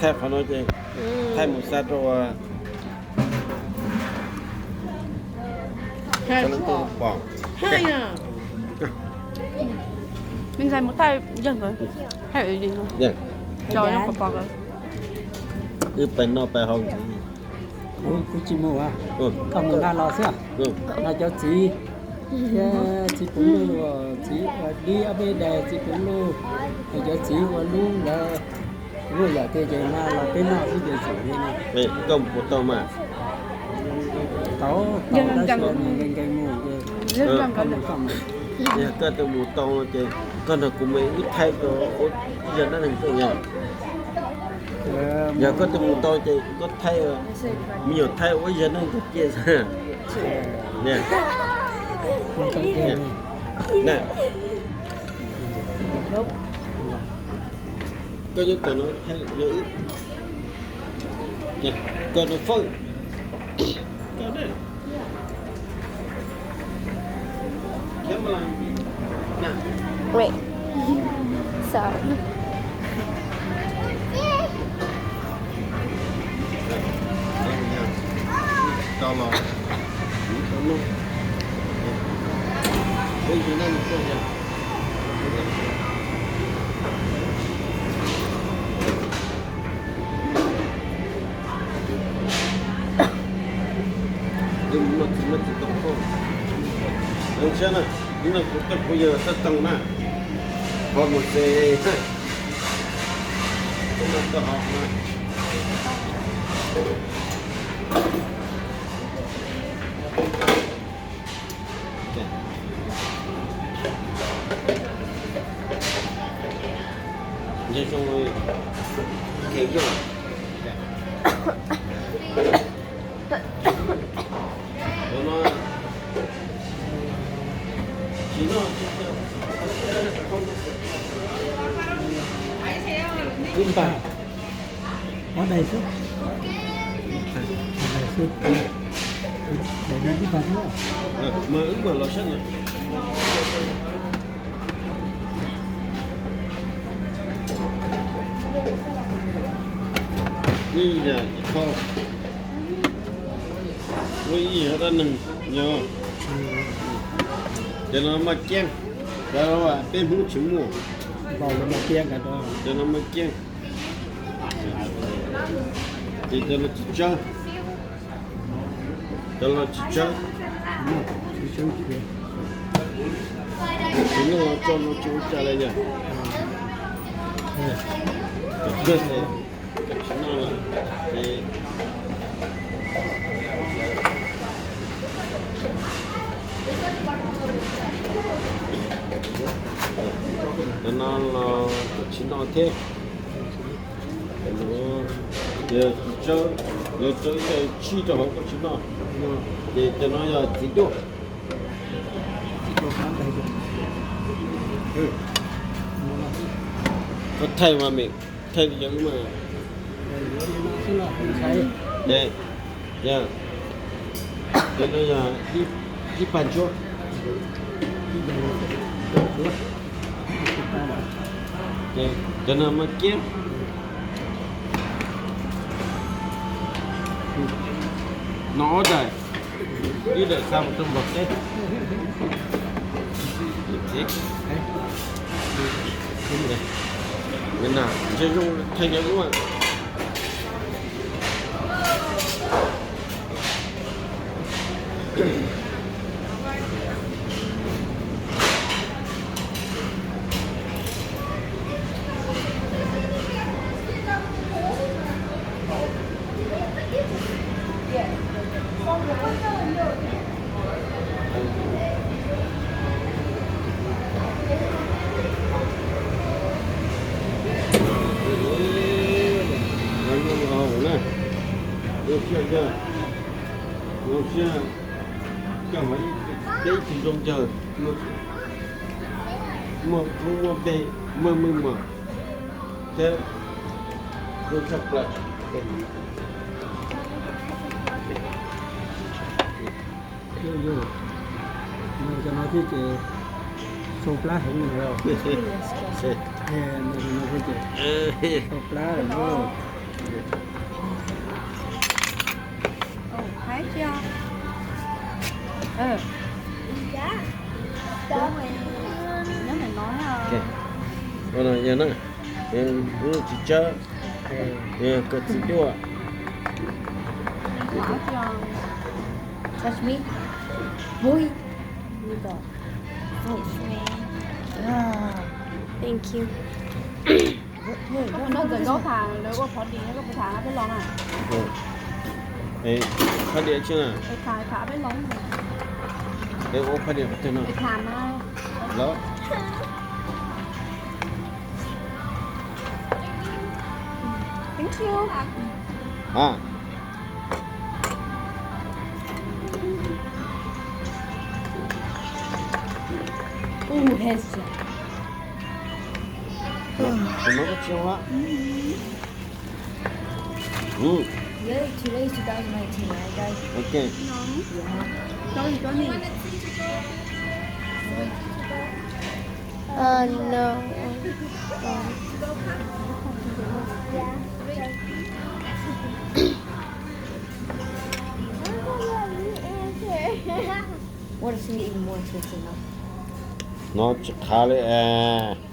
Thaij qhov no ces thaij mus xa rau pom. Wb pais noj pais haus ntxiv. Kuv tsis mus, koj mus naj los xwb. No cov txiv, txiv Puv Luj, txiv ua dib ob peb daim, txiv Puv Luj, cov txiv ua lub ntawd, luaj yam twg ces naj los peb noj xwb ces xum li no. Koj mus puas tau mas? Tau, tau tab sis nws nkees nkees mus ces koj mus koj mas. Yog koj twb mus tau ces koj nrog kuv mus wb thaij rau ib zag dab neeg xwb yog. Yog koj twb mus tau ces koj thaij, me nyuam thaij ua ib zag neeg tag kiag xwb. Koj nyob tom no thaij, koj rau fawj. Mus noj txiv muab txiv tau koj. Zoo siab na, ib no kuv coj kuv yawg xab tooj na, ho mus xes na, ib no koj ho na. Ntshe zoo kheev coj. Ib npag, ob daim xwb, ob daim xwb, daim no ib npag xwb. Mas wb mam los sab no. Ib yam ib qho, ua ib yam dab neeg yog. Cov no maj kiab, cov peb Hmoob tsis muaj. Cov no maj kiab, ces cov no tsis tsawb. Cov no tsis tsawb. Tsis tsawb, tsis tsawb. Tsis no tso no tsis ua cas li yog. Tsis no, cov no los tsis no thiab. Yog tsis tsawb, yog tsawb ces tsib rau hauv koj tsis no, ces cov no yog txiv duaj. Koj thaij mas mem, thaij li yog mas. Cov no yog ib pag ntsuab. Cov no maj kiab. No ob daim, ib daim xa mus rau Nplog teb. Ntshe zoo thaij cov lub. Zoo siab, zoo siab, coj mus ib tug zoo ncaws, muaj hlub muaj npe, muaj meej mom thiab zoo tshaj plaws. Cov no thiab ces sau plab heev li os. Cov no thiab ces sau plab lawm lauj. Ua no yog na, lub txiv tsawb, yog koj txiv duaj. Touch me. Ui. Thank you. Koj puas noj ntxawm zaub tham lawv ua phov diav, koj puas tham peb los na? Phov diav tsi na? Tham peb los. Peb ua phov diav qhov twg no? Tham na. Lawm. Thank you. A. Uu, hes. Tus no koj tsis ua. Yay, today is two thousand nineteen, right, guys? Ok. Yeah. Sorry, sorry. Oh, no. What if we get even more expensive now? No tsis qhav li es.